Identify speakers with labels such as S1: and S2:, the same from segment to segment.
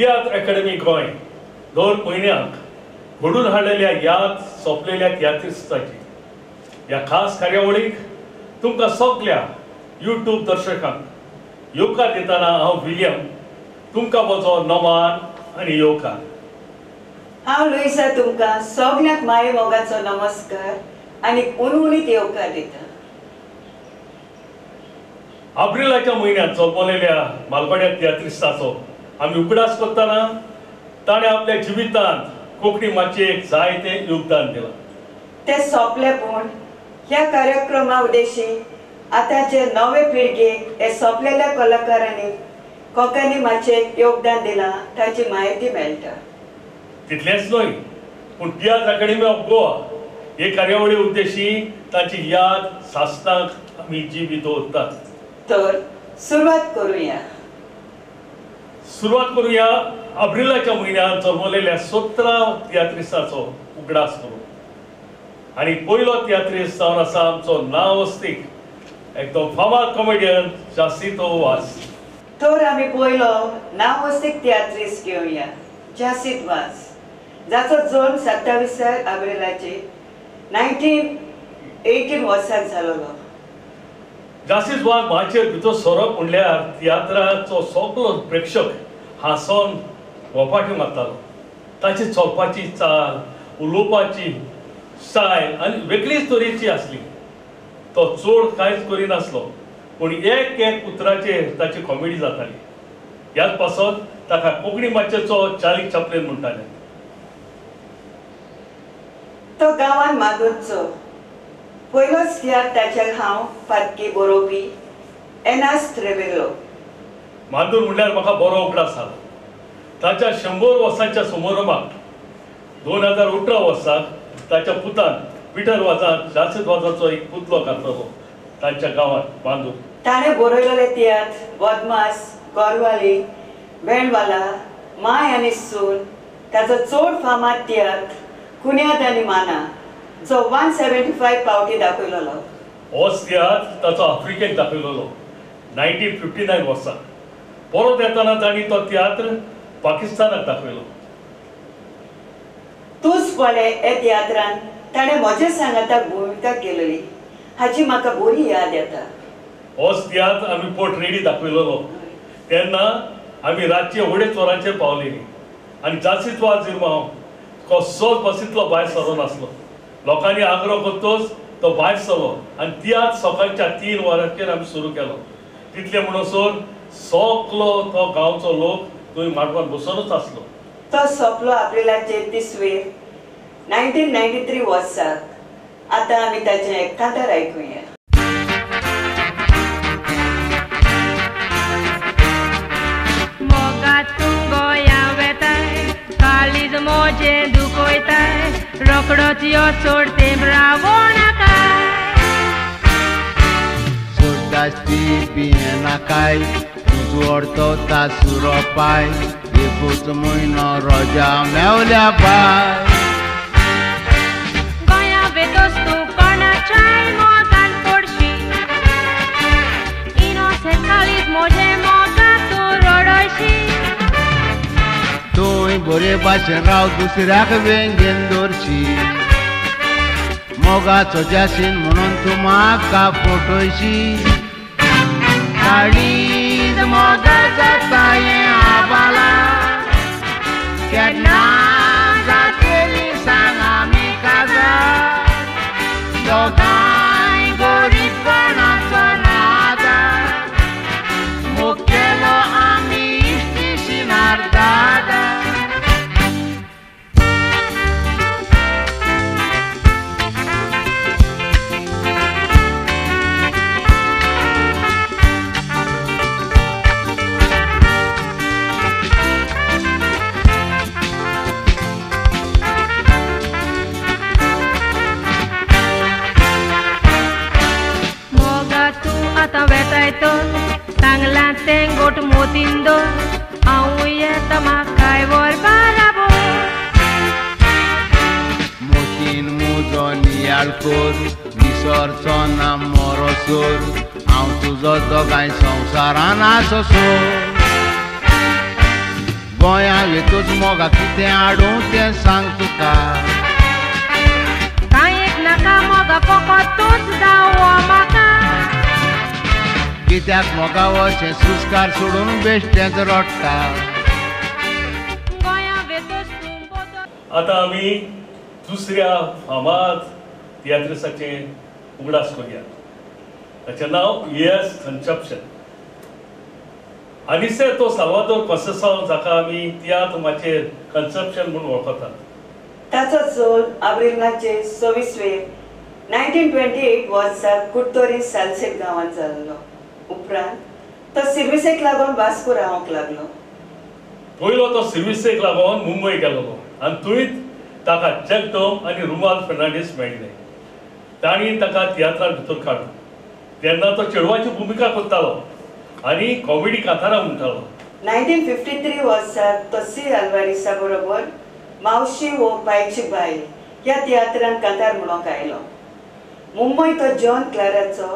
S1: तियात्र academy Goa 2 म्हयन्यांक घडून हाडलेल्या याद सोंपलेल्या तियात्रिस्ताची ह्या खास कार्यावळीक तुमकां सगल्या यूट्यूब दर्शकांक येवकार दितना हांव विलियम तुमकां म्हजो नमान आनी येवकार.
S2: हांव लुईसा तुमकां सगल्यांक माये मोगाचो नमस्कार आनी उनउनीत येवकार दिता.
S1: एप्रिलाच्या म्हयन्यांत जल्मलेल्या मालगोड्या तियात्रिस्ताचो आमी उगडास करतना ताणें आपल्या जिवितांत कोंकणी माचयेक जायतें योगदान दिलां.
S2: तें सोंपलें पूण ह्या कार्यक्रमा उद्देशी आतांचे नवे पिळगेक हे सोंपलेल्या कलाकारांनी कोंकणी माचयेक योगदान दिलां ताची म्हायती मेळटा.
S1: तितलेंच न्हय पूण तियात्र अकॅडमी ऑफ गोवा हे कार्यावळी उद्देशी ताची याद सासणाक आमी जिवी दवरतात.
S2: तर सुरवात करूया.
S1: सुरवात करूया एप्रिलाच्या म्हयन्यांत जल्मलेल्या 17 तियात्रिस्ताचो उगडास करून. आनी पयलो तियात्रिस्त जावन आसा आमचो नांवस्तीक एकदम फामाद कॉमेडियन जासिंतो वाज.
S2: तर आमी पयलो नांवस्तीक तियात्रिस्त घेवया जासिंतो वाज, जाचो जल्म 27 एप्रिलाचे 1918 वर्साक जालोलो.
S1: जासिंतो वाज माचयेर भितर सरप म्हणल्यार तियात्राचो सगलो प्रेक्षक हांसोन वपाटी मारतालो. ताची चलपाची चाल, उलोवपाची स्टायल आनी वेगळीच तरेची आसली. तो चड कांयच करिनासलो पूण एक एक उतराचेर ताची कॉमेडी जाताली. ह्याच पासत ताका कोंकणी माचयेचो चार्ली चॅप्लिन म्हणटाले.
S2: तो गांवान मागुरचो पयलोच तियात्र ताच्या हांव पातकी बरोवपी एनास त्रेवेलो.
S1: मांदूर म्हणल्यार म्हाका बरो उगडास जालो. ताच्या 100 वर्सांच्या समारंभाक 2018 वर्साक ताच्या पुतान पिटर वाजान जासिंतो वाजाचो एक पुतलो घातलो तांच्या गांवांत मांदूर.
S2: ताणें बरयलेले तियात्र बदमास, गोरवाली, बेंडवाला, माय आनी सून, ताचो चड फामाद तियात्र कुन्याद आनी माना जो 175 पावटी दाखयलेलो.
S1: होच तियात्र ताचो आफ्रिकेक दाखयलेलो 1959 वर्सा. परत येतना तांणी तो तियात्र पाकिस्तानाक दाखयलो.
S2: तूच पळे हे तियात्रान ताणें म्हजे सांगाताक भुमिका केलेली हाची म्हाका बरी याद येता.
S1: होच तियात्र आमी पोर्ट रेडी दाखयलेलो तेन्ना आमी रातचे 2:30 वरांचेर पावलेली आनी जासिंतो वाज इरमांव कसोच बसींतलो भायर सरोनासलो. लोकांनी आग्रो करतोच तो भायर सरलो आनी तियात्र सकाळच्या 3 वरांचेर आमी सुरू केलो. तितले म्हणसर सगलो तो गांवचो लोक थंय माटवान बसोनूच आसलो.
S2: तो सोंपलो एप्रिलाचे 30 1993 वर्साक. आतां आमी ताचें एक कांतार आयकुया.
S3: मोगात तूं गोंया वेताय, काळीज मोजें दुखयताय, रोकडोच यो सोड तें रावो नाकाय.
S4: सोड्डास्ती भियेनाकाय, तुजो अर्थ तासुरो पाय, एकूच म्हयनो रजा मेवल्या बाय.
S3: गोंया वेतोच तूं कोणाच्याय मोगान पडशी, इनोसेंट काळीज मोजें मोगात तूं रडयशी.
S4: तूंय बरे भाशेन राव दुसऱ्याक वेंगेन दवरशी, मोगाचो जासीन म्हणून तूं म्हाका फटयशी. काळीज मोगा जाता हें आबाला, केन्ना जातली सांग आमी काजार, दोगांय गरीबपणाचो नादार, मोग केलो आमी इश्टिशिनार दादा.
S3: आतां वेताय तर सांगलां तें गोट मोतीन दवर, हांवूय येता म्हाकाय व्हर बाराबोर.
S4: मोतीन मुजो नियाळ कोर, विसरचो ना मरोसर, हांव तुजो दोगांय संवसारान आसोसो. गोंया वेतूच मोगा कितें हाडूं तें सांग तुका.
S3: कांय एक नाका मोगा फकत तूंच जावो म्हाका.
S4: कित्याक मोगा अशें सुस्कार सोडून बेश्टेंच रडटा.
S3: गोंया वेतूच तूं बदल.
S1: आतां आमी दुसऱ्या फामाद तियात्रिसाचें उगडास करुया. ताचें नांव यस कन्सेप्शन. आनिसेतो साल्वादोर कॉन्सेसांव जाका आमी तियात्र माचयेर कन्सेप्शन म्हूण वळखतात.
S2: ताचो चोल आब्रिलाचे 26 1928 वर्सा कुडतोरी सालसेट गांवांत जाल्लो. उपरांत तो सिर्विसेक लागून वास्को रावंक लागलो.
S1: पयलो तो सिर्विसेक लागून मुंबय गेल्लो आनी थंयच ताका जगदम आनी रुमाल फेर्नांडीस मेळ्ळे. तांणी ताका तियात्रांत भितर काडलो. तेन्ना तो चेडवाची भुमिका करतालो आनी कॉमेडी कांतारां म्हणटालो.
S2: 1953 वर्सा तो सी आल्वारिसा बरोबर मावशी वो पायची बायल ह्या तियात्रांत कांतार म्हणूंक आयलो. मुंबय तो जॉन क्लाराचो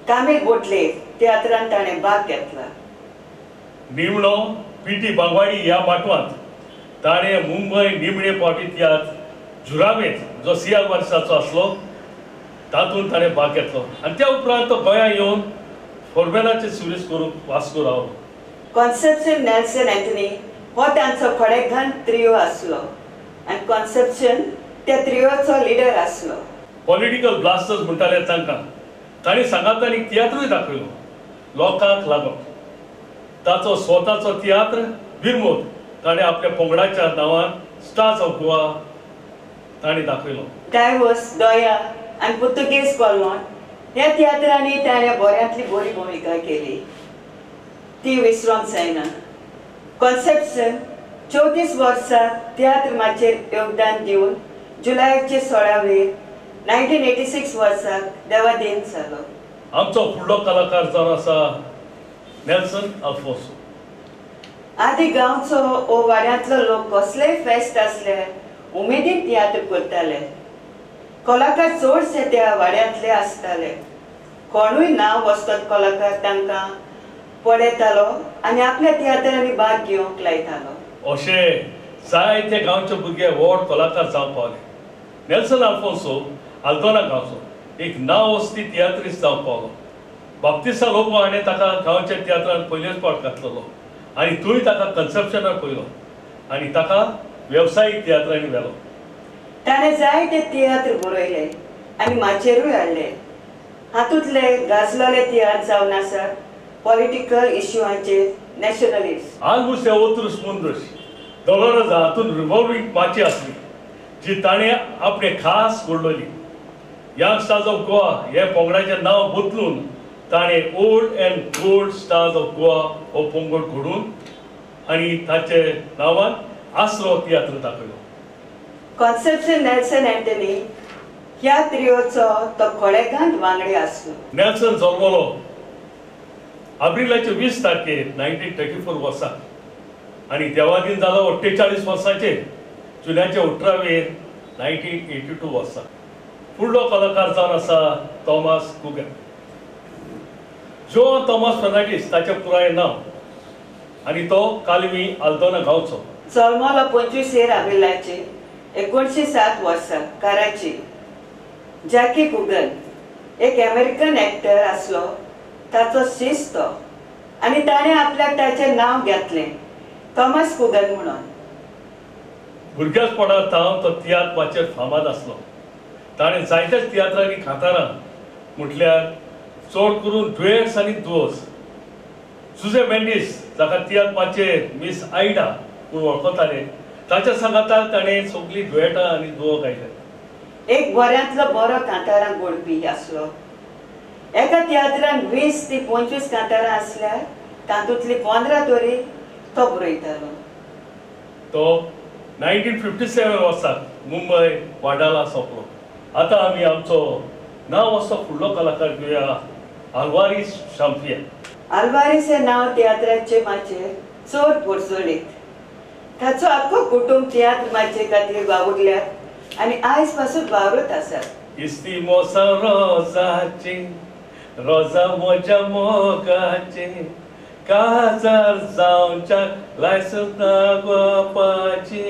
S2: कामील बोटले तियात्रांत ताणें भाग घेतला.
S1: निमणो पी टी बांगवाडी ह्या माटवांत ताणें मुंबय निमणे फावटी तियात्र जुरावेत जो सी आल्वारिसाचो आसलो तातूंत ताणें भाग घेतलो आनी त्या उपरांत तो गोंया येवन फोरमॅनाचे सिर्वीस करूंक वास्को रावलो.
S2: कॉन्सेप्शन नेल्सन अँथनी हो तांचो खडेगांठ त्रियो आसलो आनी कॉन्सेप्शन त्या त्रियोचो लिडर आसलो.
S1: पॉलिटिकल ब्लास्टर्स म्हणटाले तांकां. तांणी सांगातान एक तियात्रूय दाखयलो लोकांक लागून. ताचो स्वताचो तियात्र विरमोद ताणें आपल्या पंगडाच्या नांवान स्टार्स ऑफ गोवा ताणें दाखयलो.
S2: डायवर्स, दया आनी पुर्तुगेज कोलवान ह्या तियात्रांनी ताणें बऱ्यांतली बरी भुमिका केली, ती विसरोंक जायना. कॉन्सेप्शन 34 वर्सां तियात्र माचयेर योगदान दिवन जुलयाचे 16 1986 वर्साक देवाधीन जालो.
S1: आमचो फुडलो कलाकार जावन आसा नेल्सन आल्फोन्सो.
S2: आदी गांवचो ओ वाड्यांतलो लोक कसलेय फेस्त आसल्यार उमेदीन तियात्र करताले. कलाकार चडशे त्या वाड्यांतले आसताले. कोणूय नांव वचत कलाकार तांकां पळयतालो आनी आपल्या तियात्रांनी भाग घेवंक लायतालो.
S1: अशे जायते गांवचे भुरगे व्हड कलाकार जावंक पावले. नेल्सन आल्फोन्सो आल्दोना गांवचो एक नांव वस्ती तियात्रिस्त जावंक पावलो. बाप्तिस्ता लोबो हाणें ताका गांवच्या तियात्रांत पयलेच फावट घातलेलो आनी थंय ताका कन्सेप्शनाक पयलो आनी ताका वेवसायीक तियात्रांनी व्हेलो.
S2: ताणें जायते तियात्र बरयले आनी माचयेरूय हाडले. हातूंतले गाजलेले तियात्र जावन आसात पॉलिटिकल इश्यूआंचेर नॅशनलिस्ट.
S1: आल्बुस ओतरूस मुंदूस दोलोरजा हातूंत रिव्हॉल्वींग माची आसली जी ताणें आपणे खास घडलोली. यंग स्टार्स ऑफ गोवा हे पंगडाचें नांव बदलून ताणें old and gold stars of Goa हो पंगड घडून आनी ताचे नांवान आसरो तियात्र दाखयलो.
S2: कॉन्सेप्शन नेल्सन अँथनी ह्या त्रियोचो तो खडेगांठ वांगडी आसलो.
S1: नेल्सन जल्मलो आब्रिलाचे 20 तारखेर 1934 वर्सा आनी देवाधीन जालो 48 वर्साचेर जुलयाचे 18 1982 वर्सा. फुडलो कलाकार जावन आसा थॉमस कुगन. जोआन थॉमस फेर्नांडीस ताचें पुराय नांव आनी तो कालवी आल्दोना गांवचो.
S2: जल्मलो 25 आब्रिलाचे 1907 वर्सा कराची. जॅकी कुगन एक अमेरिकन एक्टर आसलो. ताचो शिस्त तो आनी ताणें आपल्याक ताचें नांव घेतलें थॉमस कुगन म्हणून.
S1: भुरग्यापणांत सावन तो तियात्र माचयेर फामाद आसलो. ताणें जायत्याच तियात्रांनी कांतारां म्हटल्यार चड करून डुएट्स आनी दुओस. सुजे मेंडीस जाका तियात्र माचयेर मिस आयडा म्हूण वळखताले ताच्या सांगाताक ताणें सगळीं डुएटां आनी दुओ गायले.
S2: एक बऱ्यांतलो बरो कांतारां गोडपी आसलो. एका तियात्रान 20 ते 25 कांतारां आसल्यार तातूंतली 15 तरी तो बरयतालो.
S1: तो 1957 वर्सा मुंबय वाडाला सोंपलो. आतां आमी आमचो नांव असो फुडलो कलाकार घेवया आल्वारीस शांपिया.
S2: आल्वारीस हें नांव तियात्राचे माचयेर चड पोरसोळीत. ताचो आख्खो कुटुंब तियात्र माचये खातीर वावुरल्यात आनी आयज पासून वावरत आसात.
S1: इस्ती मोसा रोजाची रोजा मोजा मोगाची काजार जावच्याक लायसन्स ना गोपाची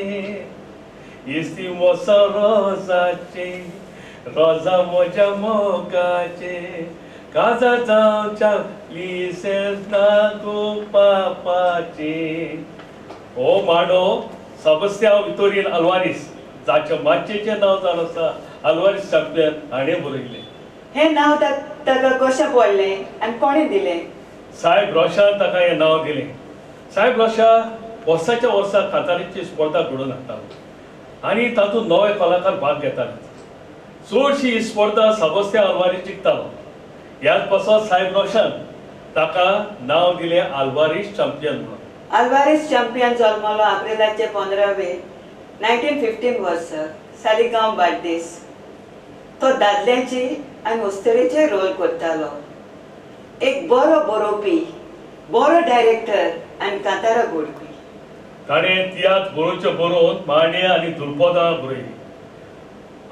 S1: इस्ती मोसा रोजाची रोजा म्हज्या मोगाचे काजार जावच्याक लायसन्स ना गोपाची. हो मांडो सेबास्तियांव वितोरीन अल्वारीस जाचें मातयेचें नांव जावन आसा अल्वारीस चॅम्पियन हाणें बरयलें.
S2: हें नांव ताका कशें पडलें आनी कोणें दिलें?
S1: साहेब रोशान ताका हें नांव दिलें. साहेब रोशा वर्साच्या वर्सा कातारीची स्पर्धा घडोवन हाडटालो आनी तातूंत नवे कलाकार भाग घेताले. चडशी ही स्पर्धा सेबास्तियांव अल्वारीस जिखतालो. ह्याच पासत साहेब रोशान ताका नांव दिलें अल्वारीस चॅम्पियन म्हणून.
S2: अल्वारीस चॅम्पियन जल्मलो एप्रिलाचे 15 1915 वर्सा सालिगांव बार्देस. तो दादल्यांची आनी अस्तुरेचे रोल करतालो. एक बरो बरोवपी, बरो डायरेक्टर आनी कांतारां घडपी.
S1: ताणें तियात्र बरोवचे बरोवन मांडे आनी दुलपदां बरयली.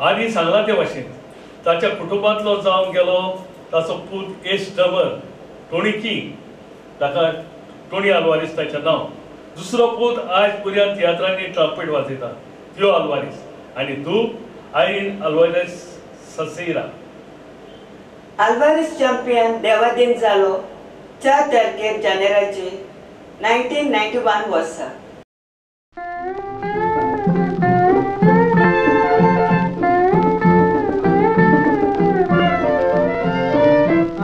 S1: आनी सांगलां ते भाशेन ताच्या कुटुंबांतलो जावन गेलो ताचो पूत एस डमर टोनी किंग, ताका टोनी अल्वारीस ताचें नांव. दुसरो पूत आयज पुर्यान तियात्रांनी ट्रम्पेट वाजयता थियो अल्वारीस आनी धूव आयरीन अल्वारीस ससेरा.
S2: अल्वारीस चॅम्पियन देवादीन जालो 4 तारखेर जानेराचे 1991 वर्सा.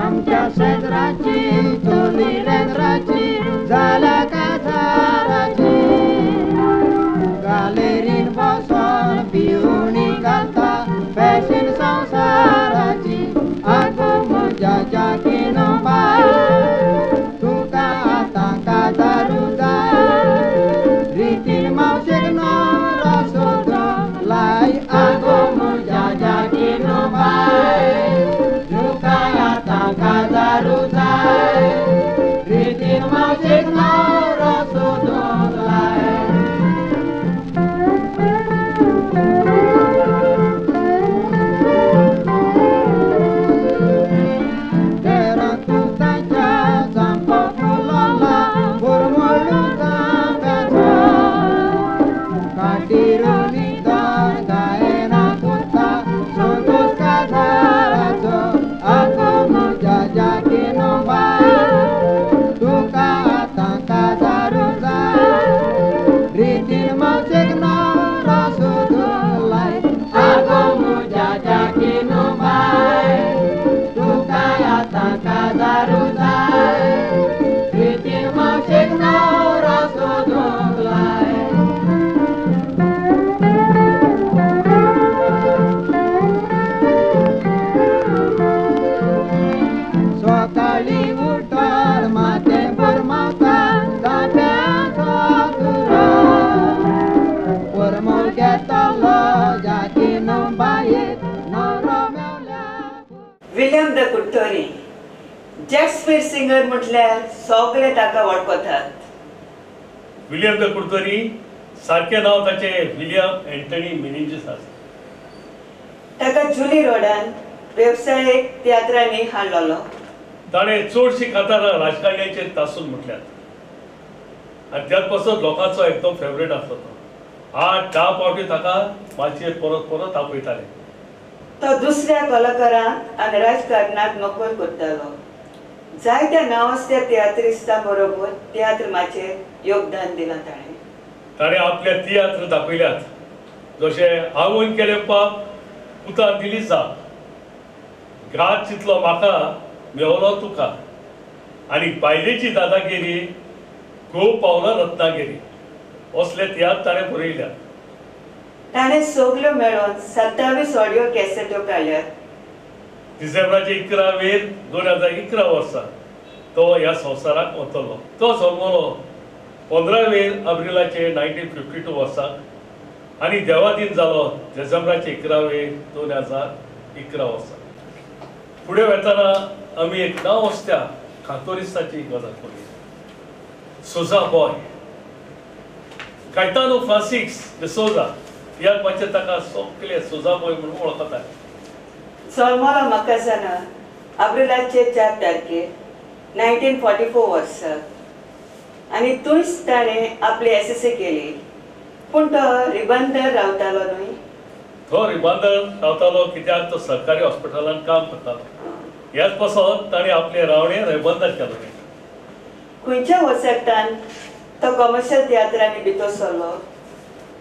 S4: आमच्या शेजराची चोली लेंद्राची जाल्या काजाराची गालेरीन बसोन पिवणी घालता फॅशन संवसाराची. आगो म्हज्या जाकीन बाय तुका आतां काजारू जाय रितीन मावशेक नवरो सोदूंक लाय. आगो म्हज्या जाकीन बाय तुका आतां काजारू जाय रितीन मावशेक नवरो सोदूंक लाय.
S2: विलियम the कुट्टोरी जॅक्सपीर सिंगर म्हटल्यार सगळे ताका वळखतात.
S1: विलियम the कुट्टोरी सारकें नांव ताचें विलियम एंटनी मिनेजीस आसा.
S2: ताका जुली रोडान वेवसायीक तियात्रांनी हाडलेलो.
S1: ताणें चडशीं कातारां राजकारण्याचेर तासून म्हटल्यात आनी त्याच पासत लोकांचो एकदम फेवरेट आसलो तो. 8-10 फावटी ताका माचयेर परत परत आपयताले.
S2: तो दुसऱ्या कलाकारांक आनी राजकारणाक नकल करतालो. जायत्या नांवाजत्या तियात्रिस्तां बरोबर तियात्र माचयेर योगदान दिलां ताणें.
S1: ताणें आपले तियात्र दाखयल्यात जशें आवयन केलें पाप पुतान दिली जाप, घात चिंतलो म्हाका मेवलो तुका आनी बायलेची दादागिरी घोव पावलो रत्नागिरी असले तियात्र ताणें बरयल्यात.
S2: ताणें सगल्यो मेळून 27 ऑडियो कॅसेट्यो काडल्यात.
S1: डिसेंबराचे 11 2011 वर्सा तो ह्या संवसाराक वतलो. तो जल्मलो 15 एप्रिलाचे 1952 वर्सा आनी देवादीन जालो डिसेंबराचे 11 2011 वर्सा. फुडें वेतना आमी एक नांव वसत्या कातोरिस्ताची गजाल करुया. सोजा बॉय कायतानो फ्रांसिक्स de Souza ह्या मातशें ताका सगळे सोजा बॉय म्हणून वळखताले.
S2: जल्मलो म्हाका जाणा एप्रिलाचे 4 तारखेर 1944 वर्सा आनी थंयच ताणें आपली एसएससी केली. पूण तो रिबंदर रावतालो न्हय?
S1: तो रिबंदर रावतालो कित्याक तो सरकारी हॉस्पिटलांत काम करतालो. ह्याच पासत ताणें आपलें रावणें रिबंदर केलें.
S2: खंयच्या वर्साक तो कॉमर्शियल तियात्रांनी भितर सरलो?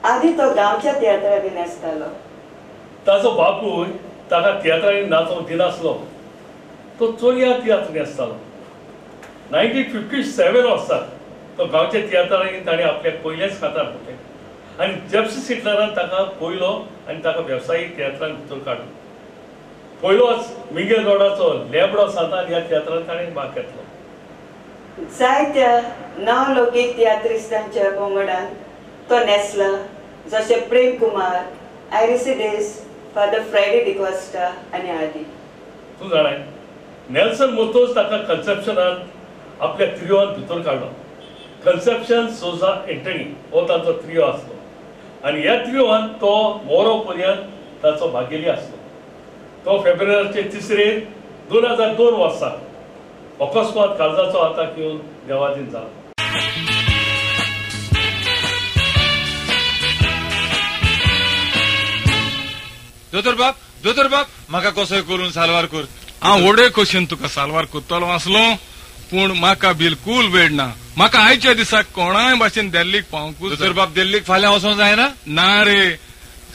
S2: आदी तो गांवच्या तियात्रांनी नाचतालो.
S1: ताचो बापूय ताका तियात्रांनी नाचोवंक दिनासलो. तो चोरया तियात्र नाचतालो. 1957 वर्सा तो गांवच्या तियात्रांनी ताणें आपल्या पयलेंच कांतार म्हटलें आनी जेप्सी सिटलरान ताका पयलो आनी ताका वेवसायीक तियात्रांत भितर काडलो. पयलोच मिंगेल रोडाचो लेबडो सांतान ह्या तियात्रांत ताणें भाग घेतलो.
S2: जायत्या नांवलौकीक तियात्रिस्तांच्या पंगडान तो नेसला, जशे प्रेम कुमार, आयरिसिडेस, फादर फ्रेडी डिकॉस्टा आनी आदी.
S1: तूं जाणाय, नेल्सन मोतोज ताका कन्सेप्शनान आपल्या त्रियोन भितर काडलो. कन्सेप्शन सोजा एंटनी हो ताचो त्रियो आसलो आनी ह्या त्रियोन तो मोरो पर्यंत ताचो भागेली आसलो. तो फेब्रुवारीचे 3 2002 वर्सा अकस्मात काळजाचो आताक येवन देवाधीन जालो.
S5: दोतोर बाब, दोतोर बाब, म्हाका कसोय करून सालवार कर.
S6: हांव व्हडे खोशेन तुका सालवार करतलो आसलो, पूण म्हाका बिलकूल वेळ ना. म्हाका आयच्या दिसाक कोणाय भाशेन दिल्लीक पावंकूच.
S5: दोतोर बाब, दिल्लीक फाल्यां वचोंक जायना?
S6: ना रे,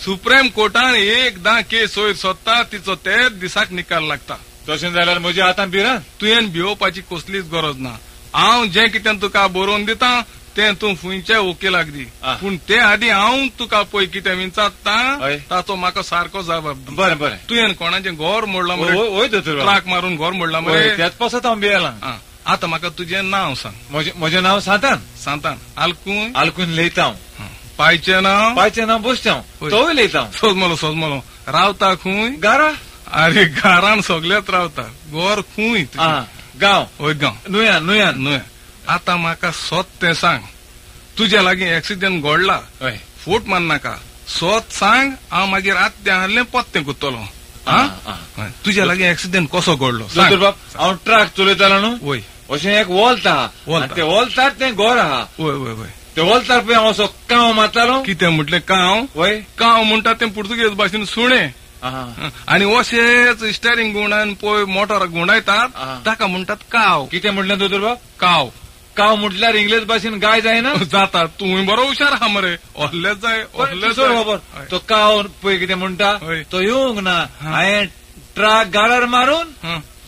S6: सुप्रीम कोर्टान एकदां केस वयर सोदता तिचो तेच दिसाक निकाल लागता.
S5: तशें जाल्यार म्हज्या हातान भिरांत.
S6: तुवें भिवपाची कसलीच गरज ना. हांव जें कितें तुका बरोवन दिता तें तूं खंयच्याय वकिलाक दी, पूण ते आदीं हांव तुका पळय कितें विचारता ताचो म्हाका सारको जबाब दी.
S5: बरें बरें.
S6: तुवें कोणाचें घर मोडलां मरे?
S5: हय दोतोर,
S6: ट्राक मारून घर मोडलां मरे?
S5: त्याच पासत हांव भियेलां.
S6: आतां म्हाका तुजें नांव सांग.
S5: म्हजें नांव सांतान.
S6: सांतान आलकून?
S5: आलकून लयता.
S6: पायचें नांव?
S5: पायचें नांव बोस्त्यांव. तोवूय लयता.
S6: सोजमलो सोजमलो. रावता खंय?
S5: गारा.
S6: अरे घरान सगळेच रावता. घर खंय?
S5: गांव.
S6: हय गांव.
S5: नुया नुया
S6: नुया. आतां म्हाका सोत तें सांग, तुज्या लागीं एक्सिडेंट घडला, फूट मारनाका, सोत सांग. हांव मागीर आत्या आहलें पत्तें करतलो. तुज्या लागीं एक्सिडेंट कसो घडलो?
S5: दोतोर बाब, हांव ट्रक चलयतालो न्हू,
S6: वय,
S5: अशें एक वोल्त आहा, ते वोल्तार तें घर आहा.
S6: वय वय वय.
S5: ते वोल्तार पळय हांव असो कांव मारतालो.
S6: कितें म्हटलें? कांव?
S5: वय,
S6: कांव म्हणटा तें पुर्तुगेज भाशेन सुणें. आनी अशेच स्टेरींग घुंवडावन पळय मोटर घुंवडायतात ताका म्हणटात काव.
S5: कितें म्हटलें दोतोर बाब?
S6: काव.
S5: काव म्हटल्यार इंग्लीश भाशेन गाय जायना?
S6: जाता. तूं बरो हुशार आहा मरे. असलेच जाय, असलेच
S5: खबर. तो काव पळय कितें म्हणटा, तो येवंक ना, हांवें ट्रक गाडार मारून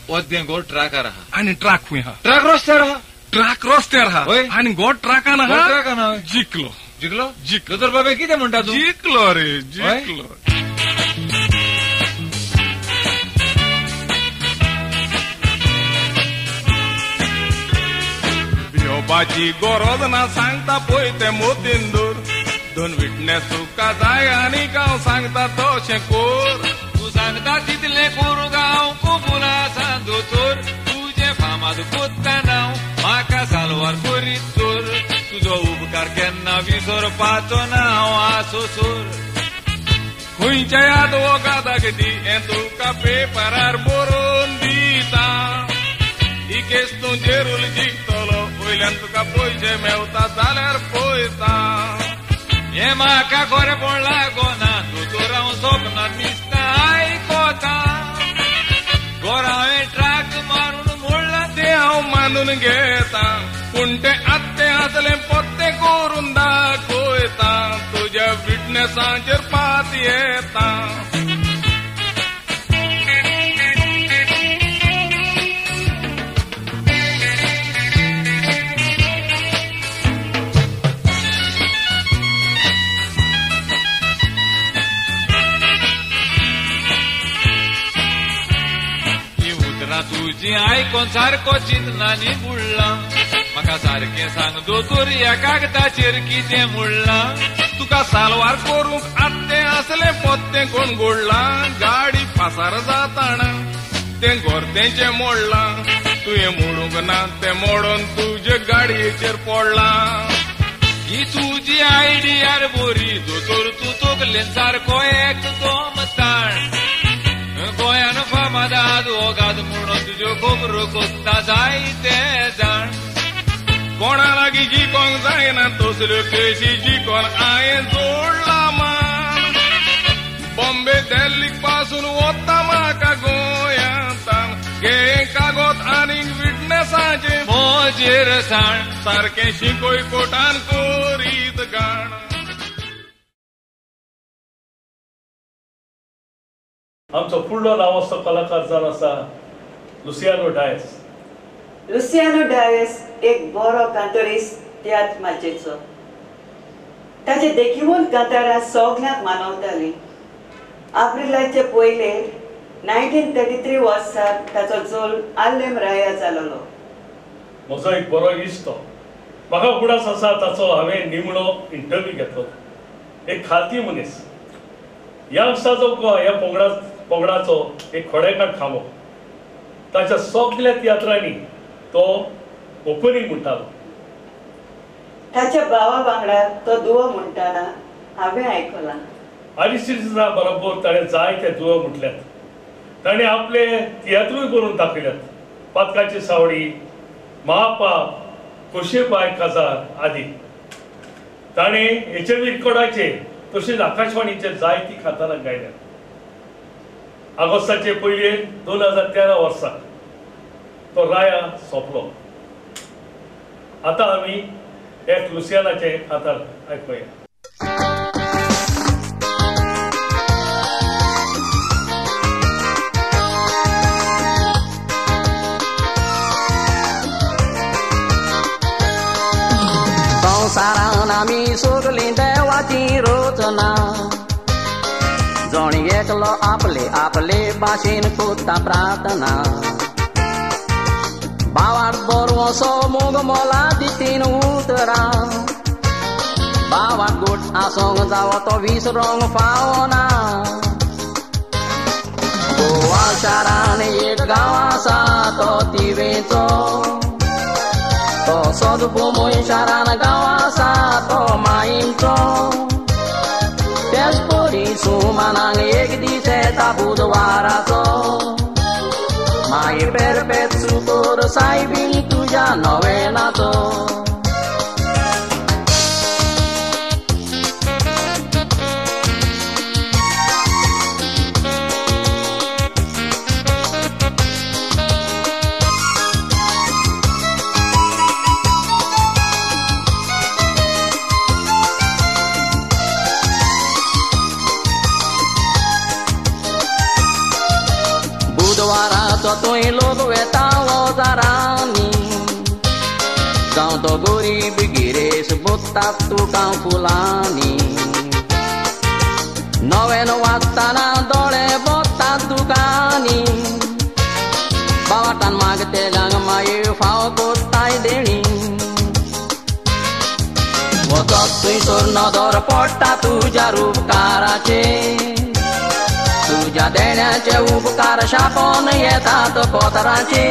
S5: वतें गोड ट्रकार आहा.
S6: आनी ट्रक खंय आहा?
S5: ट्रक रस्त्यार आहा.
S6: ट्रक रस्त्यार आहा आनी गोड ट्रकान आहा.
S5: ट्रकान आहा.
S6: जिखलो
S5: जिखलो जिखलो. दोतोर बाबा कितें म्हणटा तूं?
S6: जिखलो रे, जिखलो. भियोपाची गरज ना, सांगता पळय तें मोतीन दवर. दोन विटनेस तुका जाय आनी हांव सांगता तशें कोर.
S5: तूं सांगता तितलें करूंक हांव कबूल आसा दोतोर. तुजें फामाद कोत्ता नांव म्हाका सालवार करीत चोर. तुजो उपकार केन्ना विसरपाचो ना हांव आसो सोर.
S6: खंयच्या आदवोगादाक दी हें तुका पेपरार बरोवन दिता. ही केस तूं जेरूल जिखतलो, वयल्यान तुका पयशे मेवता जाल्यार पळयता.
S5: हें म्हाका खरेपण लागना दोतोर, हांव सपनांत दिसता आयकता. घर हांवें ट्रक मारून मोडला
S6: तें हांव मानून घेता, पूण तें आत्तें आसलें पत्तें करून दाखयता. तुज्या विटनेसांचेर पात येता.
S5: तुजी आयकोन सारको चिंतनांनी बुडला. म्हाका सारकें सांग दोतोर, ह्या कागदाचेर कितें म्हणलां?
S6: तुका सालवार करूंक आत्तें आसलें पत्तें कोण गोडलां. गाडी फासार जाताना तें घर तेंचें मोडलां. तुवें मोडूंक ना तें मोडून तुजे गाडयेचेर पडलां.
S5: ही तुजी आयडियार बरी दोतोर, तूं तकलेन सारको एकदम ताण. गोंयान फामाद आदवोगाद म्हणून तुज्यो खबरो कोत्ता जायते जाण.
S6: कोणा लागीं जी जायना तसल्यो केशी जिकोन हांवें जोडला मान बॉम्बे दिल्लीक पासून वता म्हाका गोंयांतान घे कागद आनीक विटनेसाचें
S5: मोजेर साण
S6: सारकें शिकोय कोटान करीत गाण.
S1: आमचो फुडलो नांवाजतो कलाकार जावन आसा लुसियानो डायस.
S2: लुसियानो डायस एक बरो कांतोरिस्त तियात्र माचयेचो. ताचे देखिवून कांतारां सगल्यांक मानवतालीं. एप्रिलाचे पयले 1933 वर्सा ताचो जल्म आल्लेम राया जालोलो.
S1: म्हजो एक बरो इश्ट तो, म्हाका उगडास आसा ताचो हांवें निमणो इंटरव्यू घेतलो. एक खालती मनीस यंगस्टाचो ह्या पंगडाचो एक खोडेकार खांबो. ताच्या सगल्या तियात्रांनी तो ओपनिंग म्हणटालो.
S2: ताच्या भावा वांगडा तो दुवो म्हणटाना हांवें आयकलां.
S1: आरिस्टिजा बरोबर ताणें जायते दुवो म्हटल्यात. ताणें आपले तियात्रूय बरोवन दाखयल्यात. पातकाची सावडी, महापाप, खोशेबाय काजार आदी. ताणें एच.एम.वी रेकॉर्डाचेर तशेंच आकाशवाणीचेर जायतीं कांतारां गायल्यात. ऑगस्टाचे पयले 2013 वर्सा तो राया सोंपलो. आतां आमी एक लुसियानाचें कांतार आयकुया.
S7: संवसारान आमी सगलीं देवाची रचना, जण एकलो आपले आपले भाशेन कोत्ता प्रार्थना. भावार बरो मोग मोला दितीन उतरां, भावाक गोट आसोंक जावो तो विसरोंक फावना. गोवा शारान एक गांव आसा तो तिवेचो, तसोच बोमोय शारान गांव आसा तो माईमचो. तेच परी सुमानांक एक दीस येता बुधवाराचो, मागीर पेरपेत सुकोर सायबीन तुज्या नवेनाचो. बुधवाराचो थंय लोक वेता वजारांनी, जावं तो गरीब गिरेस बोत्तात तुका फुलांनी. नव्यान वाचतना दोळे बोत्तात दुकानी, बावाटान मागतेल्यांक मागीर फाव कोत्ताय देणी. वचत थंयसर नदर पडटा तुज्या रुपकाराचेर, तुज्या देण्याचे उपकार शापोन येतात कोतराचे.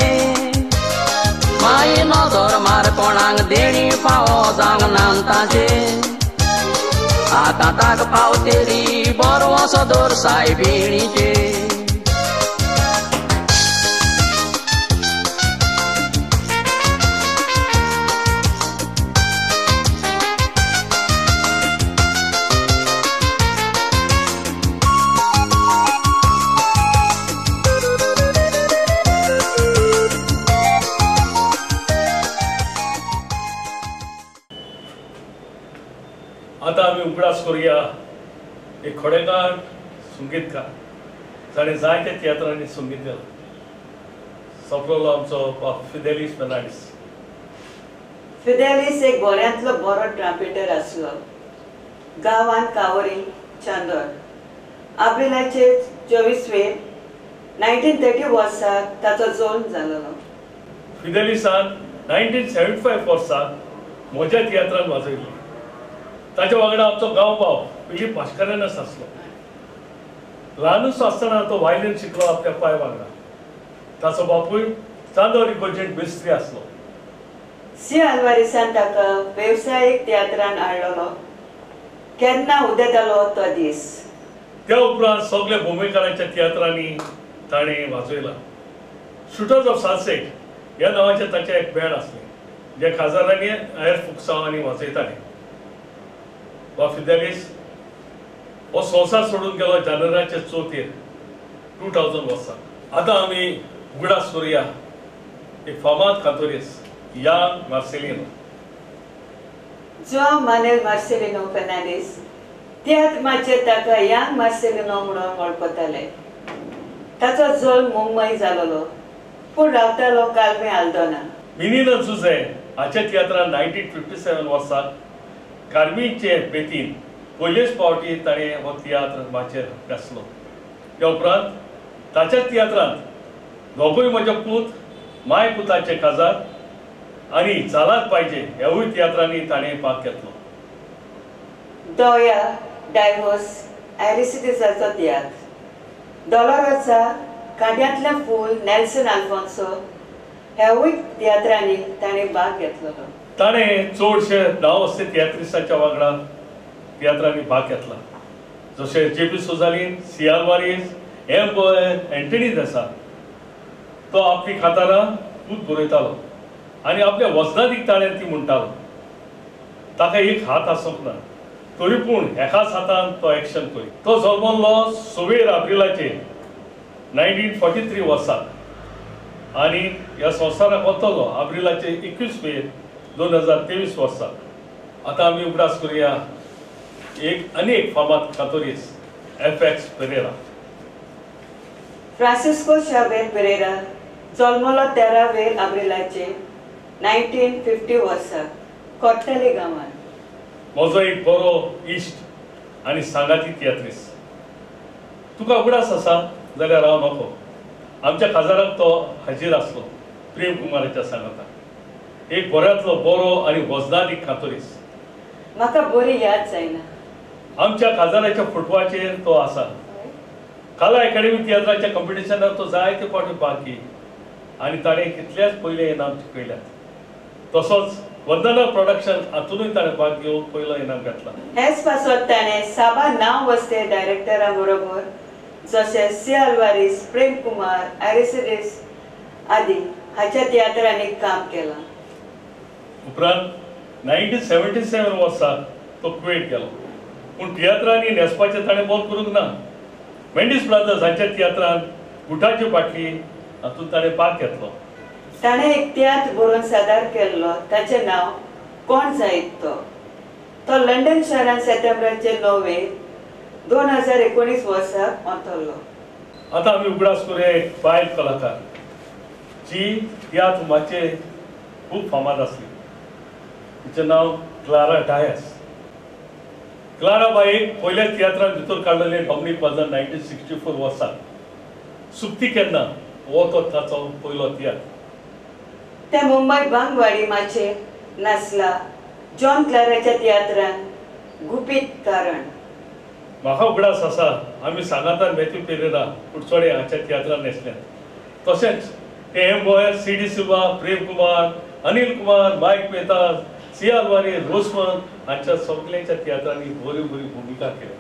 S7: मागीर नदर मार कोणाक देणी फावो जावंक नांताचे, आतां ताक पावतेली बरो असो दर सायबिणीचे.
S1: आतां आमी उगडास करुया एक खोडेकार संगीतकार जाणें जायत्या तियात्रांनी संगीत दिलां. सोंपलोलो आमचो फिदेलीस फेर्नांडीस.
S2: फिदेलीस एक बऱ्यांतलो बरो ट्रम्पेटर आसलो. गांवांत कावरी चांदोर. एप्रिलाचे 24 1930 वर्सा ताचो जल्म जालोलो.
S1: फिदेलीसान 1975 वर्सा म्हज्या तियात्रान वाजयल्ली. ताच्या वांगडा आमचो गांव भाव फिलीप भास्करानस आसलो. ल्हानूच आसतना तो वायलीन शिकलो आपल्या पाय वांगडा. ताचो बापूय चांदोर इगर्जेंत मिस्त्री आसलो.
S2: सी आल्वारीसान ताका वेवसायीक तियात्रान हाडलेलो. केन्ना उदेतालो तो दीस.
S1: त्या उपरांत सगल्या भुमिकारांच्या तियात्रांनी ताणें वाजयलां. शुटर्स ऑफ सनसेट ह्या नांवाचें ताचें एक बँड आसलें. जे काजारांनी हेर फुकसांवांनी वाजयताले. वा फिदेलीस हो संवसार सोडून गेलो जानेवारीचे 4, 2000 वर्सा. आतां आमी उगडास करुया एक फामाद कांतोरीस यांग मार्सेलिनो.
S2: जुआंव मानेल मार्सेलिनो फेर्नांडीस तियात्र माचयेर ताका यांग मार्सेलिनो म्हणून वळखताले. ताचो जल्म मुंबय जालोलो पूण रावतालो कालवे आल्दोना.
S1: मिनीनो जुझे हाच्या तियात्रान 1957 वर्सा कार्मीचे बेतीन पयलेच फावटी ताणें हो तियात्र माचयेर घासलो. त्या उपरांत ताच्या तियात्रांत दोगूय म्हजे पूत, माय पुताचे काजार आनी जालात पाहिजे ह्यावूय तियात्रांनी ताणें भाग घेतलो.
S2: दोया डायव्होर्स एरिस्टिसाचो तियात्र, डॉलराचा कांड्यांतलें फूल नेल्सन आल्फोन्सो ह्यावूय तियात्रांनी ताणें भाग घेतलो.
S1: ताणें चडशे नांव तियात्रिस्ताच्या वांगडा तियात्रांनी भाग घेतला, जशे J P Souzalin, C Alvares, M Boyer, Anthony Desa. तो आपली खातारां खूब बरयतालो आनी आपल्या वजनादीक ताणें ती म्हणटालो. ताका एक हात आसूंक ना तरी पूण एकाच हातान तो एक्शन करी. तो जल्मल्लो 26 एप्रिलाचेर 1943 वर्सा आनी ह्या संवसाराक वतलो एप्रिलाचे 21 मे 2023 वर्सा. आतां आमी उगडास करुया एक आनी एक फामाद कातोरीस F X Pereira.
S2: Francisco Xavier Pereira जल्मलो 13 एप्रिलाचे 1950 वर्सा कोट्टाले गांवांत.
S1: म्हजो एक बरो इश्ट आनी सांगाती तियात्रीस. तुका उगडास आसा जाल्यार हांव नको. आमच्या काजाराक तो हाजीर आसलो प्रेम कुमाराच्या सांगाताक. एक बऱ्यांतलो बरो आनी वजनादीक कातोरीस.
S2: म्हाका बरी याद जायना.
S1: आमच्या काजाराच्या फोटवाचेर तो आसा. कला अकॅडमी तियात्राच्या कॉम्पिटिशनाक तो जायते फावटी भाग घे आनी ताणें कितल्याच पयलें इनाम जिखयल्यात. तसोच वंदना प्रोडक्शन हातूनय ताणें भाग घेवन पयलो इनाम घेतला.
S2: हेच पासत ताणें साबार नांव वस्ते डायरेक्टरा बरोबर जशे सी आल्वारीस, प्रेम कुमार, एरिस्टिस आदी हाच्या तियात्रांनी काम केलां.
S1: उपरांत 1977 वर्सा तो कुवेट गेलो पूण तियात्रांनी न्हेसपाचें ताणें बंद करूंक ना. मेंडीस ब्रदर्स हांच्या तियात्रांत गुटाची बाटली हातूंत ताणें भाग घेतलो.
S2: ताणें एक तियात्र बरोवन सादर केल्लो ताचें नांव कोण जायत तो. तो लंडन शारांत सप्टेंबराचे 9 2019 वर्सा अंतरलो.
S1: आतां आमी उगडास करुया एक बायल कलाकार जी तियात्र माचयेर खूब फामाद आसली. तिचें नांव क्लारा डायस. क्लारा बाईक पयल्या तियात्रान भितर काडलेले डॉमनीक वाजान 1964 वर्सा सुक्ती केन्ना हो तो ताचो पयलो तियात्र.
S2: ते मुंबय बांगवाडी माचयेर नासला जॉन क्लाराच्या तियात्रान गुपीत कारण.
S1: म्हाका उगडास आसा आमी सांगातान मॅथ्यू पेरेरा कुडचोडे हांच्या तियात्रान न्हेसल्यात. तशेंच ते M Boyer, C D Silva, Prem Kumar, Anil Kumar, Mike Mehta, C Alvares, Rosman हांच्या सगळ्यांच्या तियात्रांनी बरी बरी भुमिका केल्या.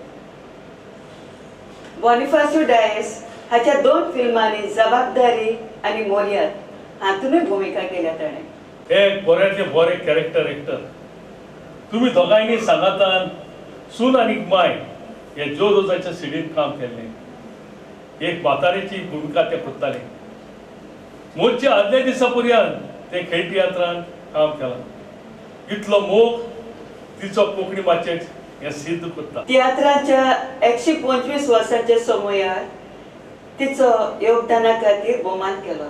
S2: बॉनिफासियो डायस हाच्या 2 फिल्मांनी जबाबदारी आनी मोर्याद हातूनय भुमिका केल्या ताणें.
S1: एक बऱ्यांतले बरे कॅरेक्टर एक्टर. तुमी दोगांयनी सांगातान सून आनी माय हे जो रोजाच्या सिडीन काम केल्लें. एक म्हातारेची भुमिका ते करताले. मोदच्या आदल्या दिसा पर्यंत ते खेळ तियात्रान काम केलां. इतलो मोग तिचो कोंकणी माचयेर हें सिद्ध करता.
S2: तियात्राच्या 125 वर्सांच्या समयार तिचो योगदाना खातीर भोवमान केलो.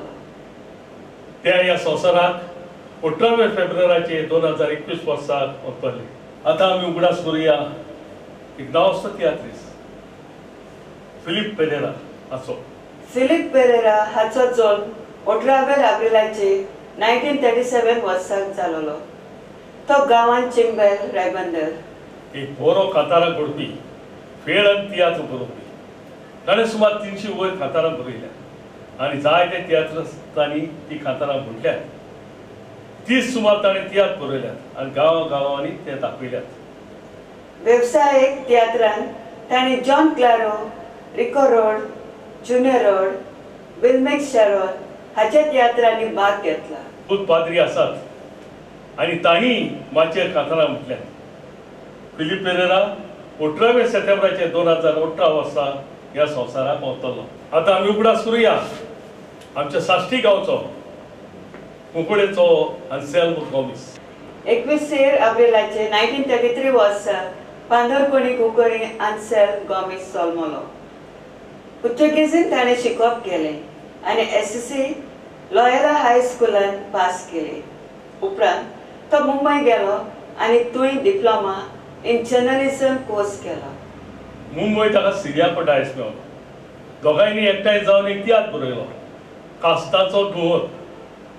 S1: त्या ह्या संवसाराक 18 फेब्रुवारीचे 2021 वर्सा अंतरले. आतां आमी उगडास करुया एक नांव तियात्रीस फिलीप पेरेरा हाचो.
S2: फिलीप पेरेरा हाचो जल्म 18 एप्रिलाचे 1937 वर्साक जालोलो. तो गांवांत चिंबेल रायबंदर.
S1: एक बरो कातारां घडपी फेळ आनी तियात्र बरोवपी. ताणें सुमार 300 वयर कातारां बरयल्या आनी जायते तियात्रांनी ती कातारां म्हणल्यात. 30 सुमार ताणें तियात्र बरयल्यात आनी गांवा गांवांनी ते दाखयल्यात.
S2: वेवसायीक तियात्रांत ताणें John Claro, Rico Rod, Junior Rod, Wilmex Sheron हाच्या तियात्रांनी भाग घेतला.
S1: खूब पाद्री आसात आनी तांणी माचयेर कांतारां म्हटल्यात. फिलीप पेरेरा 18 सप्टेंबराचे 2018 वर्सा ह्या संवसाराक पावतलो. आतां आमी उगडास करुया आमच्या साश्टी गांवचो कुंकळेचो आन्सेल्म गोमीस.
S2: 21 एप्रिलाचे 1933 वर्सा पांदरकोणी कुंकळी आन्सेल्म गोमीस जल्मलो. पुर्तुगेजीन ताणें शिकप केलें आनी SSC Loyola हायस्कुलान पास केले. उपरांत तो मुंबय गेलो आनी थंय डिप्लोमा इन जर्नलिझम कोर्स केलो.
S1: मुंबय ताका सिरियाको डायस मेळ्ळो. दोगांयनी एकठांय जावन एक तियात्र बरयलो, कास्ताचो धुंवर.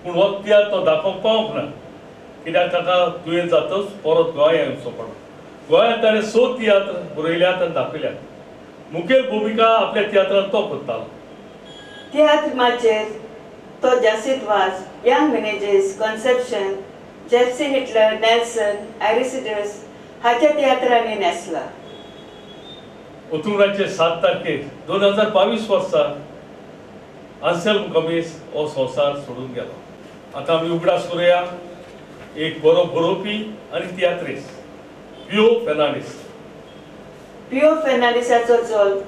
S1: पूण हो तियात्र तो दाखोवंक पावंक ना, कित्याक ताका दुयेंत जातच परत गोंया येवचो पडलो. गोंयांत ताणें 6 तियात्र बरयल्यात आनी दाखयल्यात. मुखेल भुमिका आपल्या तियात्रांत तो करतालो.
S2: तियात्र माचयेर तो Jacint Vaz, Young Menezes, Conception, Jeffsy Hitler, Nelson, Aristides हाच्या तियात्रांनी न्हेसला.
S1: ऑक्टोबराचे 7 तारखेर 2022 वर्सा आन्सेल्म गोमीस हो संवसार सोडून गेलो. आतां आमी उगडास करुया एक बरो बरोवपी आनी तियात्रिस्त पियो फेर्नांडीस.
S2: पियो फेर्नांडीसाचो जल्म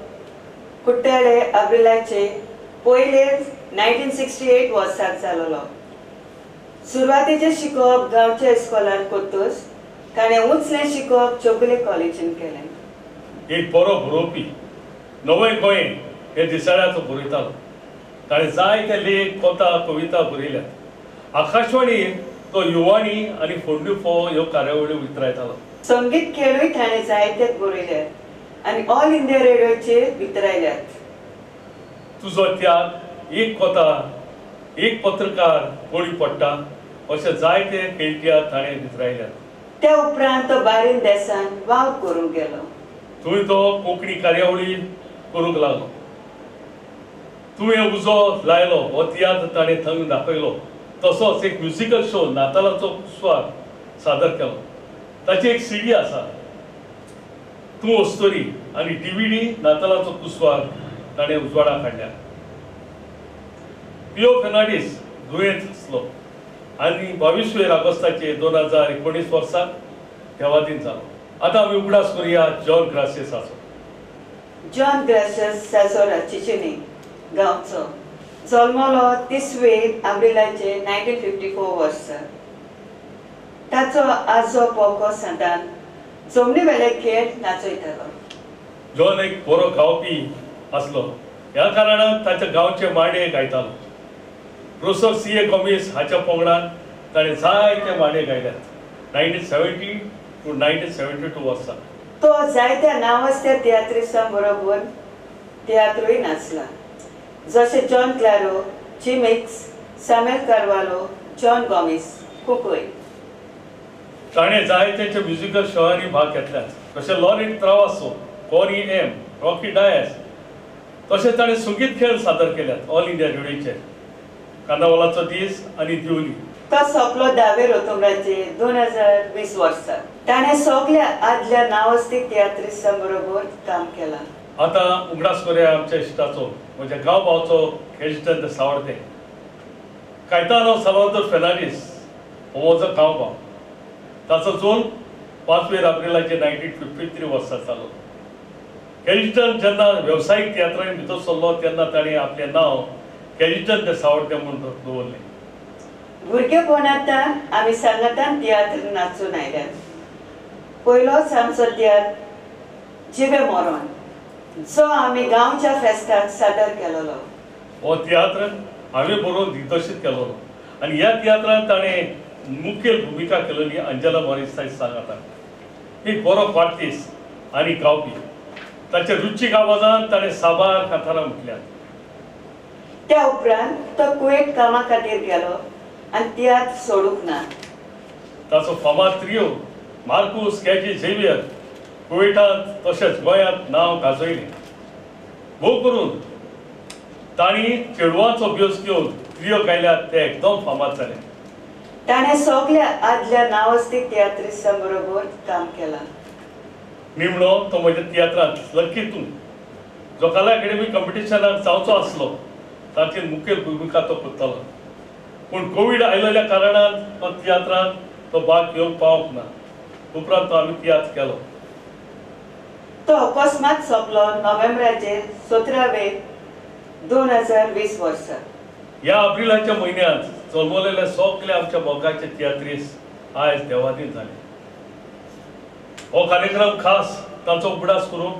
S2: कुट्टाळे एप्रिलाचे पयले 1968 वर्साक जालोलो. सुरवातेचें शिकप गांवच्या इस्कॉलान करतच ताणें उंचलें शिकप चोगले कॉलेजीन केलें.
S1: एक बरो बरोवपी नवें गोंय हे दिसाळ्याचो बरयतालो. ताणें जायते लेख, कथा, कविता बरयल्यात. आकाशवाणीर तो युवाणी आनी फोंडू फोव ह्यो कार्यावळी वितरायतालो.
S2: संगीत खेळूय ताणें जायते बरयल्यात आनी ऑल इंडिया रेडियोचेर वितरायल्यात.
S1: तुजो त्याग, एक कथा, एक पत्रकार गोळी पडटा अशे जायते खेळ तियात्र ताणें वितरायल्यात.
S2: त्या उपरांत तो बारीन देसान वावर करूंक गेलो.
S1: थंय तो कोंकणी कार्यावळी करूंक लागलो. तुवें उजो लायलो हो तियात्र ताणें थंय दाखयलो. तसोच एक म्युजिकल शो नातालाचो कुस्वार सादर केलो. ताची एक सीडी आसा, तूं अस्तोरी, आनी DVD नातालाचो कुस्वार ताणें उजवाडाक हाडल्या. पियो फेर्नांडीस दुयेंत आसलो आनी 22 ऑगस्टाचे 2019 वर्सा देवाधीन जालो. आतां आमी उगडास करुया जॉन ग्रासियसाचो.
S2: जॉन ग्रासियस सासोरा चिचिनी गांवचो, जल्मलो 30 एप्रिलाचे 1954 वर्सा. ताचो आजो पोको सांतान जमनी वेले खेळ नाचयतालो.
S1: जॉन एक बरो गावपी आसलो. ह्या कारणान ताच्या गांवचे मांडे गायतालो. Professor C.A. Gomes हाच्या पंगडान ताणें जायते मांडे गायल्यात 1970 to 1972 वर्सा.
S2: तो जायत्या नांवाजत्या तियात्रिस्तां बरोबर तियात्रूय नाचला, जशे जॉन क्लारो, चिमिक्स, सॅम्युएल कार्वालो, जॉन गोमीस, कुंकळी.
S1: ताणें जायत्यांच्या म्युजिकल शोवांनी भाग घेतल्यात, जशे लॉरेंट त्रावासो, कॉरी एम, रॉकी डायस. तशेंच ताणें संगीत खेळ सादर केल्यात ऑल इंडिया रेडियोचेर, कार्नावालाचो दीस आनी दिवली.
S2: तो सोंपलो 10 ऑक्टोबराचे 2020 वर्सा. ताणें सगल्या आदल्या नांवाजतीक तियात्रिस्तां बरोबर काम केलां.
S1: आतां उगडास करुया आमच्या इश्टाचो, म्हज्या गांव भावचो खेजटन सावडते कायतानो साल्वादोर फेर्नांडीस हो म्हजो गांव भाव. ताचो जल्म 5 एप्रिलाचे 1953 वर्सा जालो. केजिटन जेन्ना वेवसायीक तियात्रांनी भितर सरलो तेन्ना ताणें आपलें नांव केजिटन दे सावडते म्हूण दवरलें.
S2: भुरगेपणांत आमी सांगातान तियात्र नाचून आयल्यात. पयलोच आमचो तियात्र जिवे मरण, जो आमी गांवच्या फेस्ताक सादर केलोलो.
S1: हो तियात्र हांवें बरोवन दिग्दर्शीत केलोलो आनी ह्या तियात्रांत ताणें मुखेल भुमिका केलेली अंजला मॉरिस सांगाता. एक बरो पार्टीस आनी गावपी. ताच्या रुचीक आवाजान ताणें साबार कांतारां म्हटल्यात.
S2: त्या उपरांत तो कुवेट कामा खातीर गेलो आनी तियात्र सोडूंक ना.
S1: ताचो फामाद त्रियो मार्कूस कॅजी झेवियर कुवेटांत तशेंच गोंयांत नांव गाजयलें. भोव करून तांणी चेडवांचो भेस घेवन त्रियो गायल्यात ते एकदम फामाद जाले.
S2: ताणें सगल्या आदल्या नांवाजतीक तियात्रिस्तां बरोबर काम केलां.
S1: निमणो तो म्हज्या तियात्रांत लक्की तूं, जो कला अकॅडमी कॉम्पिटिशनाक जावचो आसलो ताचेर मुखेल भुमिका तो करतालो. पूण कोवीड आयिल्ल्या कारणान तो तियात्रांत तो बाग घेवंक पावंक ना. उपरांत तो आमी तियात्र केलो.
S2: तो अकस्मात सोंपलो नोव्हेंबराचे 17 2020 वर्सा.
S1: ह्या एप्रिलाच्या म्हयन्यांत जल्मलेले सगळे आमच्या मोगाचे तियात्रीस आयज देवाधीन जाले. हो कार्यक्रम खास तांचो उगडास करूंक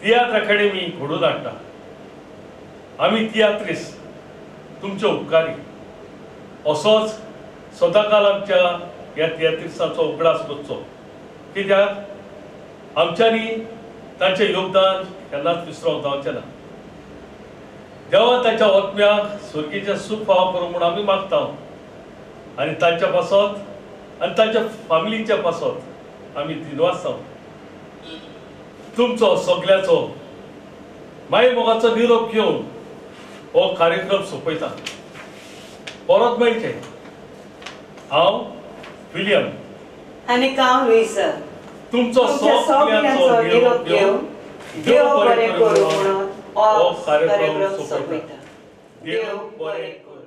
S1: तियात्र अकॅडमी घडोवन हाडटा. आमी तियात्रीस तुमचे उपकारी. असोच सदांकाल आमच्या ह्या तियात्रिसांचो उगडास करचो, कित्याक आमच्यांनी तांचें योगदान केन्नाच विसरोंक जावचें ना. देवा तांच्या आत्म्याक सुर्गीचें सूख फावो करूं म्हूण आमी मागता आनी तांच्या पासत आनी तांच्या फामिलीच्या पासत आमी दिनवासता. तुमचो सगळ्याचो माई मोगाचो निरोप घेवन हो कार्यक्रम सोंपयता. परत मेळचें. हांव विलियम
S2: आनी हांव लुईसा.
S1: तुमचो सगळ्यांचो निरोप घेवन देव बरें करूं म्हणून हो कार्यक्रम सोंपयता. देव बरें करूं.